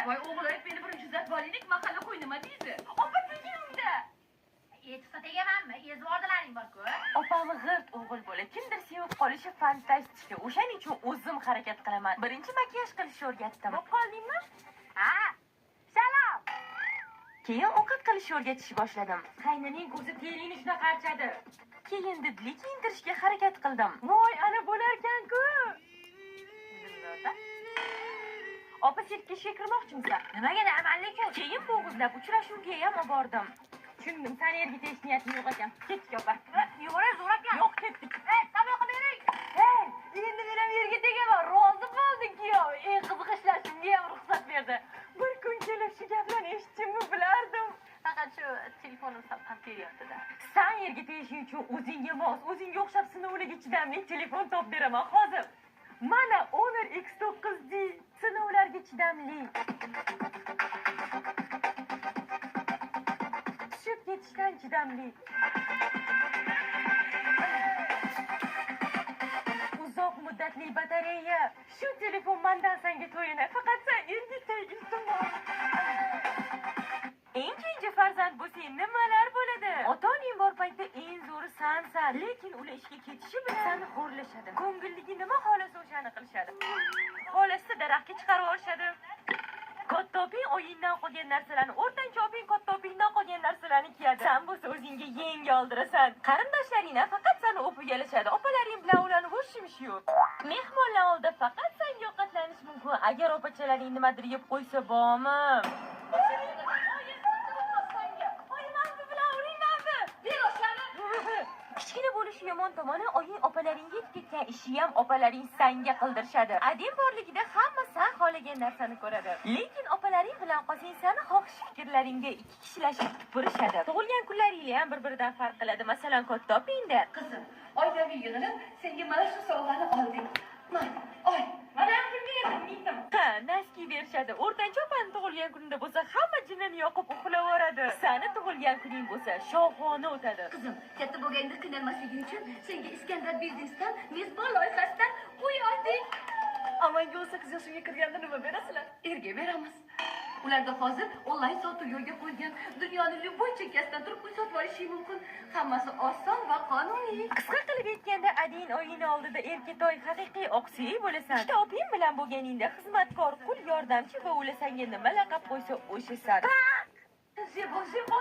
Voy o'g'il, meni birinchi uzatib olaylik, mahalla qo'y nima deydi? Opa, teging unda. Etiksa tegamanmi? Ezib ordilaring bor-ku. Opam g'irt o'g'il bola. Kimdir sevib qolishi fantastika. O'shaning uchun o'zim harakat qilaman. Birinchi makiyaj qilishni o'rgatdim. Bo'lib qoldingmi? Ha. Salom. Keyin ovqat qilishni o'rgatishni boshladim. Qaynining ko'zi teringni shunaqa archadi. Keyin didli kiyintirishga harakat qildim. Voy, ana bo'larkan-ku. Opa, sirkka ishga kirmoqchimisan? Nimaga amallik-ku? Keyin bo'g'izlab uchrashuvga ham olib bordim. Tushundim, sani erga tegish niyating yo'q ekan. Ketdik, opa. Yo'q, zo'r ekan. Yo'q, ketdik. Ey, samoqa bering. Hey, endi men ham yerga tegaman. Rozi bo'ldi kuyov. Eng qiziq ishlashimga ham ruxsat berdi. Bir kun kelib shu gaplarni eshitishimni bilardim. Faqat shu telefonim sal teryapti-da. San yerga tegishing uchun o'zingga mos, o'zingga o'xshab sinovlarga chidamli telefon topib beraman hozir. Mana Honor X9D sinovlarga chidamli. Tushib ketishdan chidamli. Uzoq muddatli batareya. Shu telefon mandan senga to'yini. Faqat sen erga teg, iltimos. Eng kenja farzand bo'lsang nimalar bo'ladi? Ota-onang bor paytda eng zo'ri sansan, lekin ular ishga ketishi bilan seni xo'rlashadi. Ko'ngilligi nima xohlasa o'shani qilishadi. Xohlasa daraxtga chiqarib yuborishadi. Katta oping oyingdan qolgan narsalarni, o'rtancha oping katta opingdan qolgan narsalarni kiyadi. San bo'lsa o'zingga yenga oldirasan. Qarindoshlaringdan faqat seni o'pib yalashadi. Opalaring bilan ularni qo'shimish yo'q. Mehmonlar oldida faqat senga ovqatlanish mumkin. Agar opachalaring nimadir yeb qo'ysa bormi? Kichkina bo'lishi yomon tomoni, oying opalaringga yetib ketgan ishi ham opalaring sanga qildirishadi. Ading borligida hamma san xohlagan narsani ko'radi. Lekin opalaring bilan qolsang sani xohish fikrlaringga ikki kishilashib tupurishadi. Tug'ilgan kunlaringlar ham bir-biridan farq qiladi. Masalan, katta opingda Qizim, oilaviy yig'ilib senga mana shu sovg'ani oldik. Mana, oy. Mana bunga yetim. Ha, naski berishadi. O'rtancha opani tug'ilgan kunida bo'lsa hamma jinini yoqib uxlavoradi. Sani tug'ilgan kuning bo'lsa shohona o'tadi. Qizim, katta bo'lganda qiynalmasliging uchun senga Iskandar biznesdan mezbon loyihasidan uy oldik. Amanga 18 yoshimga kirganda nima berasizlar? Erga beramiz. Ularda hozir onlayn sotuv yo'lga qo'yilgan. Dunyoni любой chekkasidan turib uy sotib olishing mumkin. Hammasi oson va qonuniy. Qisqa qilib aytganda, ading oyini oldida erkatoy haqiqiy oqsuyak bo'lasan. Ikkita oping bilan bo'lganingda xizmatkor, qul, yordamchi va ular senga nima laqab qo'ysa o'shasan. Zebo, Zebo,